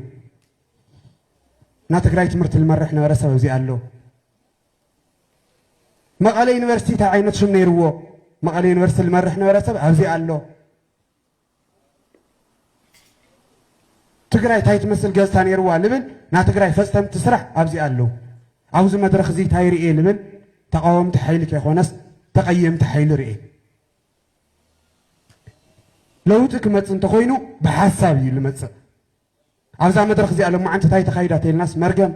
ናይ ትግራይ ትምህርቲ ዝመርሕ ነበረ ሰብ ኣብዚ ኣሎ። መቐለ ዩኒቨርሲቲ እንታይ ዓይነት ሽም ነይርዎ? መቐለ ዩኒቨርሲቲ ዝመርሕ ነበረ ሰብ ኣብዚ ኣሎ። ትግራይ እንታይ ትመስል ገፅታ ነይርዋ ልብል ናይ ትግራይ ፈፀምቲ ስራሕ ኣብዚ ኣለዉ። ኣብዚ መድረኽ እዚ እንታይ ርኤ ልብል ተቓወምቲ ሓይሊ ከይኮነስ ተቐየምቲ ሓይሊ ርኤ። ለውጢ ክመፅእ እንተኾይኑ ብሓሳብ እዩ ዝመፅእ። ኣብዛ መድረኽ እዚኣ ሎማዓንቲ እንታይ ተኻይዳ ተይልናስ መርገም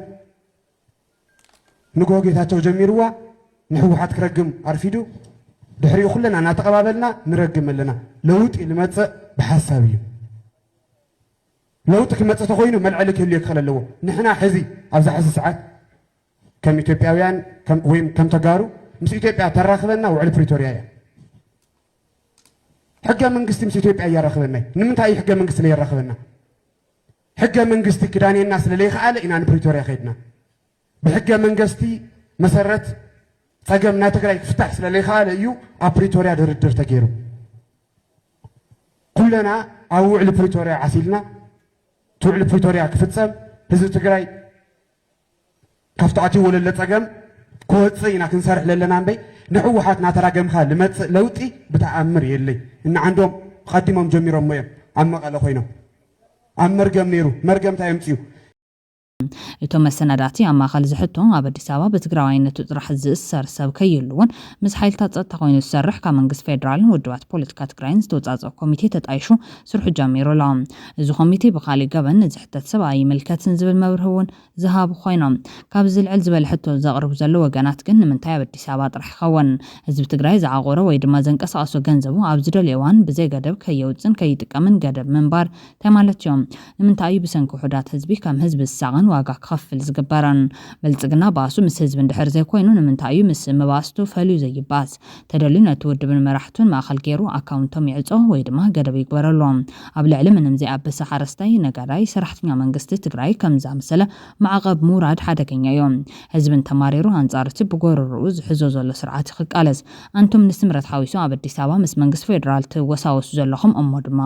ንግሆ ጌታቸው ጀሚርዋ ንህወሓት ክረግም ኣርፊዱ ድሕሪኡ ኩለና እናተቐባበልና ንረግም ኣለና። ለውጢ ልመፅእ ብሓሳብ እዩ። ለውጢ ክመፅእ ተኾይኑ መልዐሊ ክህልዮ ክኽእል ኣለዎ። ንሕና ሕዚ ኣብዛ ሕዚ ሰዓት ከም ኢትዮጵያውያን ወይም ከም ተጋሩ ምስ ኢትዮጵያ ተራኽበና ውዕል ፕሪቶርያ እያ። ሕገ መንግስቲ ምስ ኢትዮጵያ እያራኽበና እዩ። ንምንታይ እዩ ሕገ መንግስቲ ለየራኽበና? ሕገ መንግስቲ ክዳንየና ስለ ለይኸኣለ ኢና ንፕሪቶርያ ከይድና። ብሕገ መንግስቲ መሰረት ፀገም ናይ ትግራይ ክፍታሕ ስለ ለይኸኣለ እዩ ኣብ ፕሪቶርያ ድርድር ተገይሩ። ኩለና ኣብ ውዕሊ ፕሪቶርያ ዓሲልና እቲ ውዕሊ ፕሪቶርያ ክፍፀም ህዝቢ ትግራይ ካብቲ ኣትይዎ ለለ ፀገም ክወፅእ ኢና ክንሰርሕ ለለና እምበይ ንህወሓት ናተራገምካ ልመፅእ ለውጢ ብተኣምር የለይ። እነ ዓንዶም ቀዲሞም ጀሚሮሞ እዮም። ኣብ መቐለ ኮይኖም ኣብ መርገም ነይሩ መርገም እንታይ የምፅኡ? እቶም መሰናዳእቲ ኣብ ማእኸል ዝሕቶ ኣብ ኣዲስ ኣበባ ብትግራዋይነቱ ጥራሕ ዝእሰር ሰብ ከይህሉ እውን ምስ ሓይልታት ፀጥታ ኮይኑ ዝሰርሕ ካብ መንግስቲ ፌዴራልን ውድባት ፖለቲካ ትግራይን ዝተወፃፀኦ ኮሚቴ ተጣይሹ ስርሑ ጀሚሩ ኣሎ። እዚ ኮሚቴ ብካሊእ ገበን ንዝሕተት ሰብ ኣይምልከትን ዝብል መብርሂ እውን ዝሃቡ ኮይኖም፣ ካብዚ ዝልዕል ዝበለ ሕቶ ዘቕርቡ ዘለዉ ወገናት ግን ንምንታይ ኣብ ኣዲስ ኣበባ ጥራሕ ይኸውን? ህዝቢ ትግራይ ዝዓቖሮ ወይ ድማ ዘንቀሳቐሶ ገንዘቡ ኣብ ዝደልዮ እዋን ብዘይ ገደብ ከየውፅን ከይጥቀምን ገደብ ምንባር እንታይ ማለት እዮም? ንምንታይ እዩ ብሰንኪ ውሑዳት ህዝቢ ከም ህዝቢ ዝሳቐን ዋጋ ክኸፍል ዝግበርን? ብልፅግና ባእሱ ምስ ህዝቢ እንድሕር ዘይኮይኑ ንምንታይ እዩ ምስ መባእስቱ ፈልዩ ዘይባእስ? ተደልዩ ነቲ ውድብን መራሕቱን ማእኸል ገይሩ ኣካውንቶም ይዕፆ ወይ ድማ ገደብ ይግበረሎም። ኣብ ልዕሊ ምንም ዘይኣበሰ ሓረስታይ፣ ነጋዳይ፣ ሰራሕተኛ መንግስቲ ትግራይ ከም ዝኣመሰለ ማዕቐብ ምውራድ ሓደገኛ እዩ። ህዝቢ እንተማሪሩ ኣንፃር እቲ ብጎረርኡ ዝሕዞ ዘሎ ስርዓት ክቃለስ። ኣንቱም ንስምረት ሓዊሱ ኣብ ኣዲስ ኣበባ ምስ መንግስቲ ፌዴራል ትወሳወሱ ዘለኹም እሞ ድማ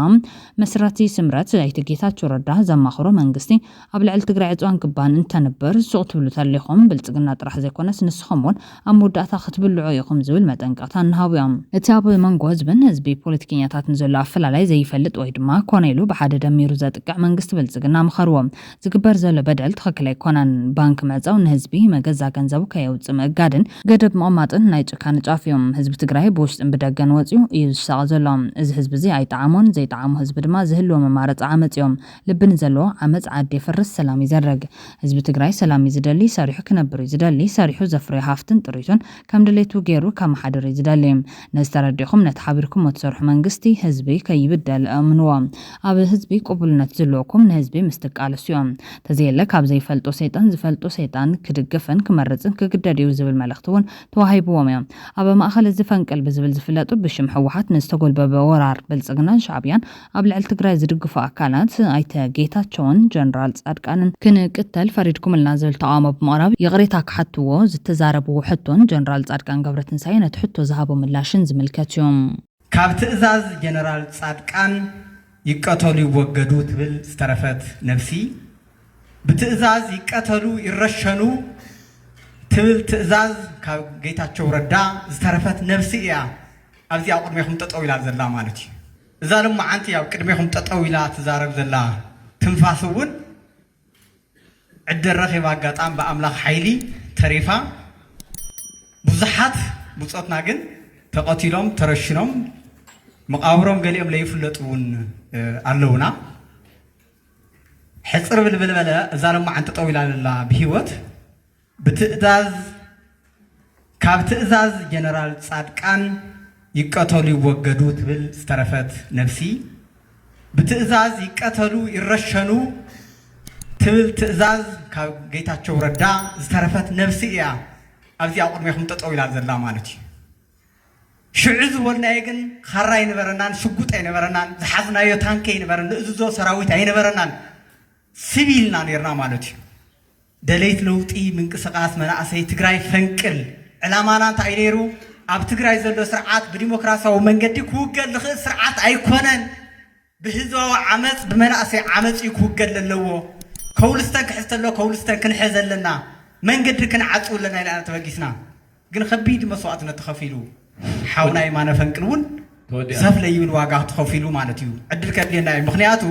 መስራቲ ስምረት ኣይተ ጌታቸው ረዳ ዘማኽሮ መንግስቲ ኣብ ልዕሊ ትግራይ ዕፅዋን ክባን እንተንብር ሱቕ ትብሉ ተሊኹም ብልፅግና ጥራሕ ዘይኮነስ ንስኹም እውን ኣብ መወዳእታ ክትብልዑ ኢኹም ዝብል መጠንቀቕታ እናሃቡ እዮም። እቲ ኣብ መንጎ ህዝብን ህዝቢ ፖለቲከኛታትን ዘሎ ኣፈላላይ ዘይፈልጥ ወይ ድማ ኮነ ኢሉ ብሓደ ደሚሩ ዘጥቅዕ መንግስቲ ብልፅግና ምኸርዎ። ዝግበር ዘሎ በደል ትኽክል ኣይኮነን። ባንክ ምዕፃው ንህዝቢ መገዛ ገንዘቡ ከየውፅእ ምእጋድን ገደብ ምቕማጥን ናይ ጭካነ ጫፍ እዮም። ህዝቢ ትግራይ ብውሽጥን ብደገን ወፂኡ እዩ ዝሳቐ ዘሎ። እዚ ህዝቢ እዚ ኣይጠዓሞን። ዘይጠዓሞ ህዝቢ ድማ ዝህልዎ መማረፂ ዓመፅ እዮም። ልቢ ንዘለዎ ዓመፅ ዓዲ የፍርስ፣ ሰላም ይዘርግ። ህዝቢ ትግራይ ሰላም እዩ ዝደሊ፣ ሰሪሑ ክነብር እዩ ዝደሊ፣ ሰሪሑ ዘፍርዮ ሃፍትን ጥሪቱን ከም ድሌቱ ገይሩ ከመሓድር እዩ ዝደሊ። ነዚ ተረዲእኹም ነቲ ሓቢርኩሞ ትሰርሑ መንግስቲ ህዝቢ ከይብደል እምንዎ። ኣብ ህዝቢ ቅቡልነት ዝህልወኩም ንህዝቢ ምስ ትቃለሱ እዮም። ተዘየለ ካብ ዘይፈልጦ ሰይጣን ዝፈልጦ ሰይጣን ክድግፍን ክመርፅን ክግደድ እዩ ዝብል መልእኽቲ እውን ተዋሂብዎም እዮም። ኣብ ማእኸል እዚ ፈንቅል ብዝብል ዝፍለጡ ብሽም ህወሓት ንዝተጎልበበ ወራር ብልፅግናን ሻዕብያን ኣብ ልዕሊ ትግራይ ዝድግፉ ኣካላት ኣይተ ጌታቸውን ጀነራል ፃድቃንን ክንቅተል ፈሪድኩምልና ዝብል ተቓውሞ ብምቕራብ ይቕሬታ ክሓትዎ ዝተዛረብዎ ሕቶን ጀነራል ፃድቃን ገብረትንሳኤ ነቲ ሕቶ ዝሃቦ ምላሽን ዝምልከት እዩ። ካብ ትእዛዝ ጀነራል ፃድቃን ይቀተሉ ይወገዱ ትብል ዝተረፈት ነብሲ ብትእዛዝ ይቀተሉ ይረሸኑ ትብል ትእዛዝ ካብ ጌታቸው ረዳ ዝተረፈት ነብሲ እያ ኣብዚ ኣብ ቅድሜኹም ጠጠው ኢላ ዘላ ማለት እዩ። እዛ ሎማዓንቲ ኣብ ቅድሜኹም ጠጠው ኢላ ትዛረብ ዘላ ትንፋስ እውን ዕድል ረኺባ ኣጋጣሚ ብኣምላኽ ሓይሊ ተሪፋ። ብዙሓት ብጾትና ግን ተቐቲሎም ተረሽኖም መቓብሮም ገሊኦም ለይፍለጡ እውን ኣለውና። ሕፅር ብልብል በለ እዛ ሎማዓንቲ ጠጠው ኢላ ዘላ ብህይወት ብትእዛዝ ካብ ትእዛዝ ጀነራል ፃድቃን ይቀተሉ ይወገዱ ትብል ዝተረፈት ነብሲ ብትእዛዝ ይቀተሉ ይረሸኑ ትብል ትእዛዝ ካብ ጌታቸው ረዳ ዝተረፈት ነብሲ እያ ኣብዚ ኣብ ቅድሜኹም ጠጠው ኢላ ዘላ ማለት እዩ። ሽዑ ዝበልናዮ ግን ካራ ኣይነበረናን፣ ሽጉጥ ኣይነበረናን፣ ዝሓዝናዮ ታንኪ ኣይነበረን፣ ንእዝዞ ሰራዊት ኣይነበረናን፣ ስብ ኢልና ነይርና ማለት እዩ። ደለይት ለውጢ ምንቅስቃስ መናእሰይ ትግራይ ፈንቅል ዕላማና እንታይ ነይሩ? ኣብ ትግራይ ዘሎ ስርዓት ብዲሞክራሲያዊ መንገዲ ክውገድ ዝኽእል ስርዓት ኣይኮነን። ብህዝባዊ ዓመፅ ብመናእሰይ ዓመፅ እዩ ክውገድ ለለዎ። ከውልስተን ክሕዝ ተሎ ከውልስተን ክንሕዝ ኣለና። መንገዲ ክንዓፅው ኣለና ኢልና ተበጊስና። ግን ከቢድ መስዋእትነት ተኸፊሉ። ሓውና የማነ ፈንቅል እውን ተወዲኣ። ሰፍ ለይብል ዋጋ ተኸፊሉ ማለት እዩ። ዕድል ከድልየና እዩ። ምኽንያቱ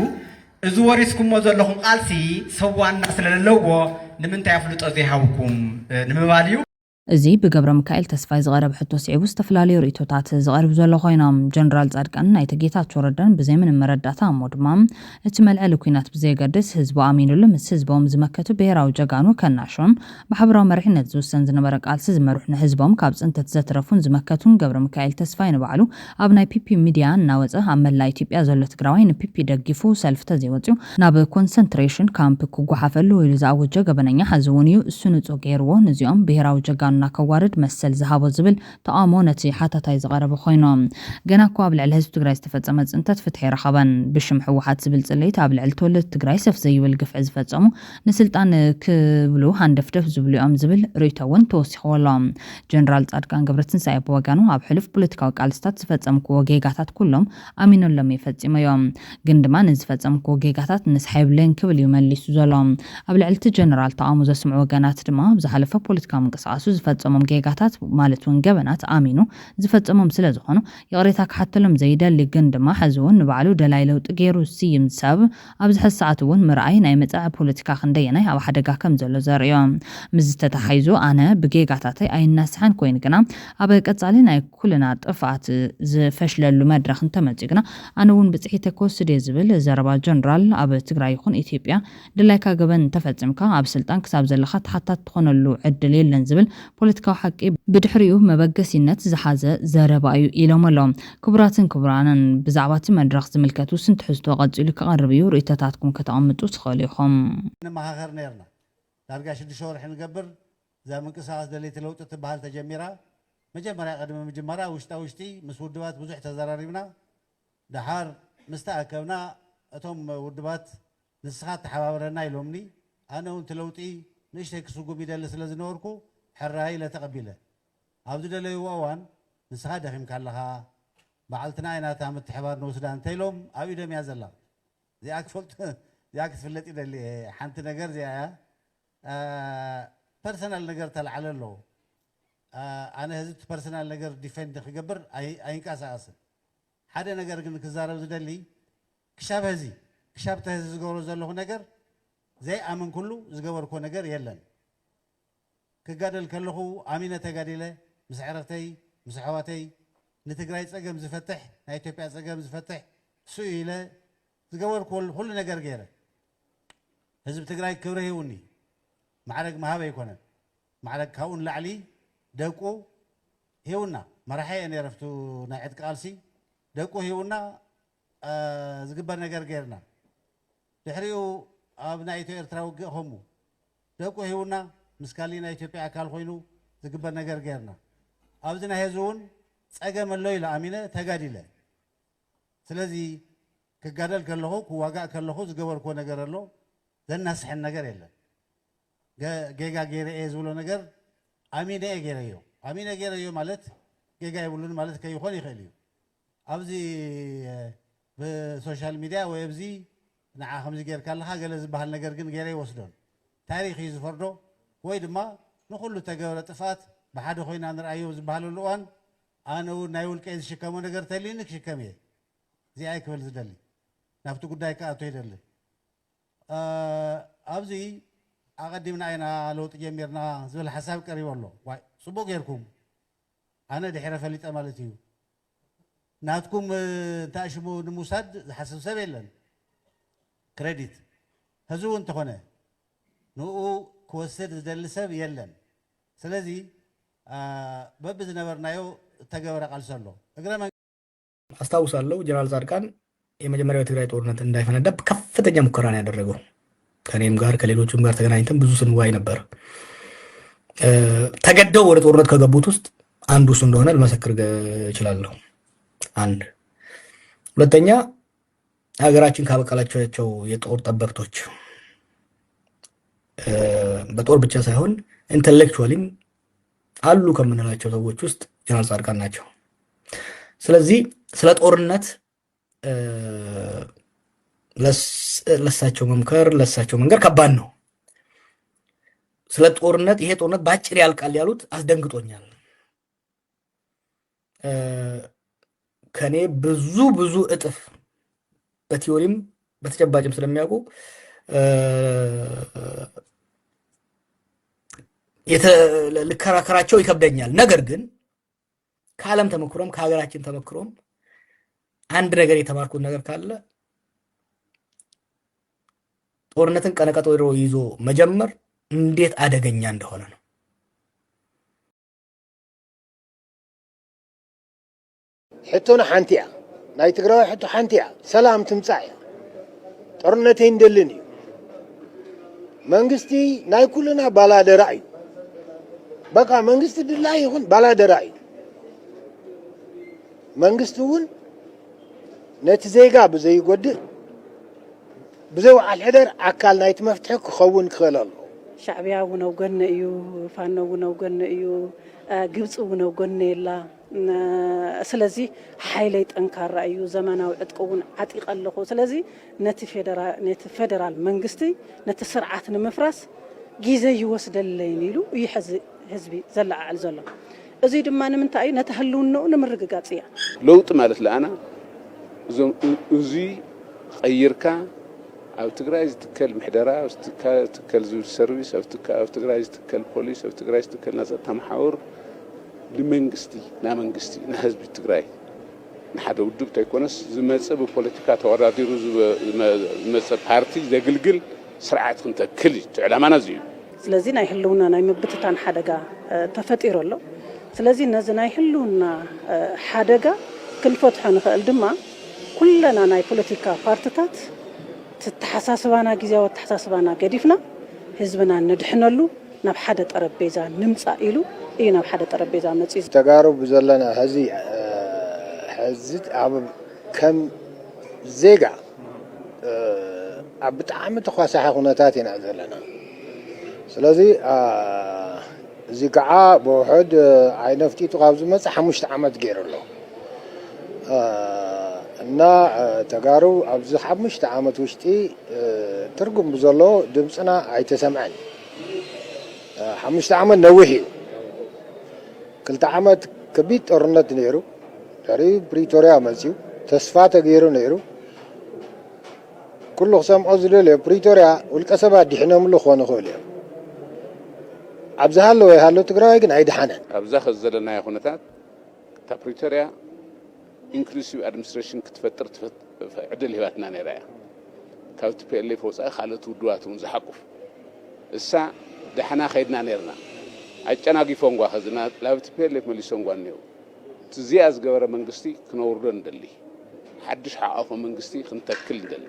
እዚ ወሪስኩሞ ዘለኹም ቃልሲ ሰዋና ስለለለዎ ንምንታይ ኣፍልጦ ዘይሃብኩም ንምባል እዩ። እዚ ብገብረ ሚካኤል ተስፋይ ዝቐረበ ሕቶ ስዒቡ ዝተፈላለዩ ርእይቶታት ዝቐርብ ዘሎ ኮይኖም፣ ጀነራል ጻድቃን ናይተ ጌታቸው ረዳን ብዘይ ምንም መረዳእታ እሞ ድማ እቲ መልዐሊ ኲናት ብዘየገድስ ህዝቡ ኣሚኑሉ ምስ ህዝቦም ዝመከቱ ብሄራዊ ጀጋኑ ከናሾን ብሓበራዊ መሪሕነት ዝውሰን ዝነበረ ቃልሲ ዝመርሑ ንህዝቦም ካብ ጽንተት ዘትረፉን ዝመከቱን ገብረ ሚካኤል ተስፋይ ንባዕሉ ኣብ ናይ ፒፒ ሚድያ እናወጸ ኣብ መላእ ኢትዮጵያ ዘሎ ትግራዋይ ንፒፒ ደጊፉ ሰልፊ ተዘይወጺኡ ናብ ኮንሰንትሬሽን ካምፕ ክጓሓፈሉ ኢሉ ዝኣወጀ ገበነኛ ሕዚ እውን እዩ እሱ ንጹህ ገይርዎ። ንዚኦም ብሄራዊ ጀጋኑና ከዋርድ መሰል ዝሃቦ ዝብል ተቓውሞ ነቲ ሓታታይ ዝቐረበ ኮይኑ፣ ገና እኮ ኣብ ልዕሊ ህዝቢ ትግራይ ዝተፈጸመ ጽንተት ፍትሒ ኣይረኸበን። ብሽም ህወሓት ዝብል ጽልኢት ኣብ ልዕሊ ተወለድቲ ትግራይ ሰፍ ዘይብል ግፍዒ ዝፈጸሙ ንስልጣን ክብሉ ሃንደፍደፍ ዝብሉ እዮም ዝብል ርእይቶ እውን ተወሲኽዎ ኣሎ። ጀነራል ጻድቃን ገብረትንሳኤ ብወገኑ ኣብ ሕሉፍ ፖለቲካዊ ቃልስታት ዝፈጸምክዎ ጌጋታት ኩሎም ኣሚነሎም እየ ፈጺመዮም፣ ግን ድማ ንዝፈጸምክዎ ጌጋታት ንስሓ የብለይን ክብል እዩ መሊሱ ዘሎ። ኣብ ልዕሊ እቲ ጀነራል ተቓውሞ ዘስምዑ ወገናት ድማ ኣብ ዝሓለፈ ፖለቲካዊ ምንቅስቓሱ ዝፈጸሞም ጌጋታት ማለት እውን ገበናት ኣሚኑ ዝፈጸሞም ስለ ዝኾኑ ይቕሬታ ክሓተሎም ዘይደሊ፣ ግን ድማ ሕዚ እውን ንባዕሉ ደላይ ለውጢ ገይሩ ዝስይም ሰብ ኣብዚ ሕዚ ሰዓት እውን ምርኣይ ናይ መጻኢ ፖለቲካ ክንደየናይ ኣብ ሓደጋ ከም ዘሎ ዘርእዮ። ምስዚ ተተሓሒዙ ኣነ ብጌጋታተይ ኣይናስሐን ኮይኑ ግና ኣብ ቀጻሊ ናይ ኩልና ጥፍኣት ዝፈሽለሉ መድረኽ እንተመጺኡ ግና ኣነ እውን ብጽሒተ ክወስድ እየ ዝብል ዘረባ ጀነራል ኣብ ትግራይ ይኹን ኢትዮጵያ ድላይካ ገበን እንተፈጺምካ ኣብ ስልጣን ክሳብ ዘለኻ ተሓታት ትኾነሉ ዕድል የለን ዝብል ፖለቲካዊ ሓቂ ብድሕሪኡ መበገሲነት ዝሓዘ ዘረባ እዩ ኢሎም ኣለዉ። ክቡራትን ክቡራንን ብዛዕባ እቲ መድረኽ ዝምልከት ውስን ትሕዝቶ ቀጺሉ ክቐርብ እዩ፣ ርእይቶታትኩም ከተቐምጡ ትኽእሉ ኢኹም። ንመኻኸር ነርና። ዳርጋ ሽዱሽተ ወርሒ ንገብር እዛ ምንቅስቓስ ደለይቲ ለውጢ ትበሃል ተጀሚራ። መጀመርያ ቅድሚ ምጅማራ ውሽጣ ውሽጢ ምስ ውድባት ብዙሕ ተዘራሪብና። ደሓር ምስ ተኣከብና እቶም ውድባት ንስኻ ተሓባበረና ኢሎምኒ። ኣነ እውን እቲ ለውጢ ንእሽተይ ክስጉም ይደሊ ስለ ዝነበርኩ ሕራይ ኢለ ተቐቢለ። ኣብ ዝደለይዎ እዋን ንስኻ ደኺምካ ኣለኻ፣ በዓልትና ኢና እታ ምትሕባር ንወስዳ እንተኢሎም ኣብ ኢዶም እያ ዘላ። እዚኣ ክፈልጡ እዚኣ ክትፍለጥ ይደሊ እየ። ሓንቲ ነገር እዚኣ እያ። ፐርሰናል ነገር ተላዕለ ኣለዎ። ኣነ ህዚ እቲ ፐርሰናል ነገር ዲፌንድ ክገብር ኣይንቀሳቀስን። ሓደ ነገር ግን ክዛረብ ዝደሊ ክሻብ ህዚ ክሻብ ተህዚ ዝገብሮ ዘለኹ ነገር ዘይኣመንኩሉ ዝገበርኮ ነገር የለን። ክጋደል ከለኹ ኣሚነ ተጋዲለ ምስ ዕረኽተይ ምስ ኣሕዋተይ ንትግራይ ፀገም ዝፈትሕ ናይ ኢትዮጵያ ፀገም ዝፈትሕ እሱ ኢለ ዝገበርኩ ኩሉ ነገር ገይረ። ህዝቢ ትግራይ ክብሪ ሂውኒ ማዕረግ ምሃብ ኣይኮነን። ማዕረግ ካብኡ ንላዕሊ ደቁ ሂውና። መራሒ እየ ነይረ ኣብቲ ናይ ዕጥቂ ቃልሲ። ደቁ ሂውና ዝግበር ነገር ገይርና። ድሕሪኡ ኣብ ናይ ኢትዮ ኤርትራ ውግእ ከምኡ ደቁ ሂውና ምስ ካሊእ ናይ ኢትዮጵያ ኣካል ኮይኑ ዝግበር ነገር ገይርና። ኣብዚ ናይ ህዚ እውን ፀገም ኣሎ ኢለ ኣሚነ ተጋዲለ። ስለዚ ክጋደል ከለኹ ክዋጋእ ከለኹ ዝገበርኩዎ ነገር ኣሎ። ዘናስሐን ነገር የለን። ጌጋ ገይረ እየ ዝብሎ ነገር ኣሚነ እየ ገይረዮ። ኣሚነ ገይረዮ ማለት ጌጋ የብሉን ማለት ከይኾን ይኽእል እዩ። ኣብዚ ብሶሻል ሚድያ ወይ ኣብዚ ንዓ ከምዚ ጌርካ ኣለኻ ገለ ዝበሃል ነገር ግን ገይረ ይወስዶን። ታሪኽ እዩ ዝፈርዶ። ወይ ድማ ንኹሉ ተገብረ ጥፍኣት ብሓደ ኮይና ንርኣዮ ዝበሃለሉ እዋን ኣነ እውን ናይ ውልቀይ ዝሽከሞ ነገር ተልዩኒ ክሽከም እየ። እዚኣ ክብል ዝደሊ ናብቲ ጉዳይ ክኣቶ ይደሊ። ኣብዚ ኣቐዲምና ኢና ለውጢ ጀሚርና ዝብል ሓሳብ ቀሪቡ ኣሎ። ዋይ ፅቡቅ ጌርኩም። ኣነ ድሒረ ፈሊጠ ማለት እዩ። ናትኩም እንታሽሙ ንምውሳድ ዝሓስብ ሰብ የለን። ክረዲት ህዝቡ እንተኾነ ንኡ ክወስድ ዝደሊ ሰብ የለን። ስለዚ በቢ ዝነበርናዮ እተገበረ ቃልሲ ኣሎ። እግረ አስታውሳለሁ ጀነራል ጻድቃን የመጀመሪያው የትግራይ ጦርነት እንዳይፈነዳ ከፍተኛ ሙከራ ነው ያደረገው። ከኔም ጋር ከሌሎቹም ጋር ተገናኝተን ብዙ ስንዋይ ነበር። ተገደው ወደ ጦርነት ከገቡት ውስጥ አንዱ እሱ እንደሆነ ልመሰክር እችላለሁ። አንድ ሁለተኛ ሀገራችን ካበቀላቸው የጦር ጠበብቶች በጦር ብቻ ሳይሆን intellectually ም አሉ ከምንላቸው ሰዎች ውስጥ ጀነራል ጻድቃን ናቸው። ስለዚህ ስለ ጦርነት ለሳቸው መምከር ለሳቸው መንገር ከባድ ነው። ስለ ጦርነት ይሄ ጦርነት በአጭር ያልቃል ያሉት አስደንግጦኛል። ከኔ ብዙ ብዙ እጥፍ በቲዮሪም በተጨባጭም ስለሚያውቁ የተ- ልከራከራቸው ይከብደኛል። ነገር ግን ከዓለም ተመክሮም ከሀገራችን ተመክሮም አንድ ነገር የተማርኩት ነገር ካለ ጦርነትን ቀነቀጠሮ ይዞ መጀመር እንዴት አደገኛ እንደሆነ ነው። ሕቶና ሓንቲ እያ። ናይ ትግራዋይ ሕቶ ሓንቲ እያ። ሰላም ትምጻእ እያ። ጦርነት ኣይንደልን እዩ። መንግስቲ ናይ ኩልና ባላደራ እዩ። በቃ መንግስቲ ድላይ ይኹን ባላደራ እዩ። መንግስቲ እውን ነቲ ዜጋ ብዘይጎድእ ብዘይ በዓል ሕደር ኣካል ናይቲ መፍትሒ ክኸውን ክኽእል ኣለዎ። ሻዕብያ እውን ኣብ ጎነ እዩ፣ ፋኖ እውን ኣብ ጎነ እዩ፣ ግብፂ እውን ኣብ ጎነ የላ። ስለዚ ሓይለይ ጠንካራ እዩ፣ ዘመናዊ ዕጥቂ እውን ዓጢቐ ኣለኹ። ስለዚ ነቲ ፌደራል መንግስቲ ነቲ ስርዓት ንምፍራስ ግዜ ይወስደለይን ኢሉ እዩ ሕዚ ህዝቢ ዘለዓዕል ዘሎ። እዙይ ድማ ንምንታይ እዩ? ነቲ ህልውንኡ ንምርግጋፅ እያ። ለውጢ ማለት ለኣና እዞም እዙይ ቀይርካ ኣብ ትግራይ ዝትከል ምሕደራ፣ ኣብ ትካ- ትከል ዝብል ሰርቪስ፣ ኣብ ትካ- ኣብ ትግራይ ዝትከል ፖሊስ፣ ኣብ ትግራይ ዝትከል ናይ ጸጥታ መሓውር ንመንግስቲ ናይ መንግስቲ ናይ ህዝቢ ትግራይ ንሓደ ውድብ ተይኮነስ ዝመጽእ ብፖለቲካ ተወዳዲሩ ዝመ- ዝመ- ዝመጽእ ፓርቲ ዘግልግል ስርዓት ክንተክል እዩ እቲ ዕላማና እዚ እዩ። ስለዚ ናይ ህልውና ናይ ምብትታን ሓደጋ ተፈጢሩ ኣሎ። ስለዚ ነዚ ናይ ህልውና ሓደጋ ክንፈትሖ ንኽእል ድማ ኩለና ናይ ፖለቲካ ፓርትታት ተሓሳስባና ግዜያዊ ኣተሓሳስባና ገዲፍና ህዝብና ነድሕነሉ ናብ ሓደ ጠረጴዛ ንምፃእ ኢሉ እዩ ናብ ሓደ ጠረጴዛ መፂኡ። ተጋሩ ብዘለና ሕዚ ሕዚ ኣብ ከም ዜጋ ኣብ ብጣዕሚ ተኳሳሒ ኩነታት ኢና ዘለና። ስለዚ እዚ ከዓ ብውሕድ ዓይነፍጢጡ ካብ ዝመፅእ ሓሙሽተ ዓመት ገይሩ ኣሎ እና ተጋሩ ኣብዚ ሓሙሽተ ዓመት ውሽጢ ትርጉም ብዘለዎ ድምፅና ኣይተሰምዐን። ሓሙሽተ ዓመት ነዊሕ እዩ። ክልተ ዓመት ከቢድ ጦርነት ነይሩ። ድሕሪ ፕሪቶርያ መፅዩ ተስፋ ተገይሩ ነይሩ። ኩሉ ክሰምዖ ዝደልዮ ፕሪቶርያ ውልቀ ሰባት ዲሒኖምሉ ክኾኑ ይኽእሉ እዮም። ኣብ ዝሃለወ ይሃሎ ትግራዋይ ግን ኣይደሓነን። ኣብዛ ከዚ ዘለናዮ ኩነታት እታ ፕሪቶርያ ኢንክሉሲቭ ኣድሚኒስትሬሽን ክትፈጥር ዕድል ሂባትና ነይራ እያ። ካብ ቲ ፒ ኤል ኤፍ ወፃኢ ካልኦት ውድባት እውን ዝሓቁፍ እሳ ዳሕና ከይድና ነይርና። ኣጨናጊፎንጓ ከዚ ናብ ቲ ፒ ኤል ኤፍ መሊሶንጓ እኒአው። እቲ እዚኣ ዝገበረ መንግስቲ ክነውርዶ ንደሊ። ሓድሽ ሓቋፎ መንግስቲ ክንተክል ንደሊ።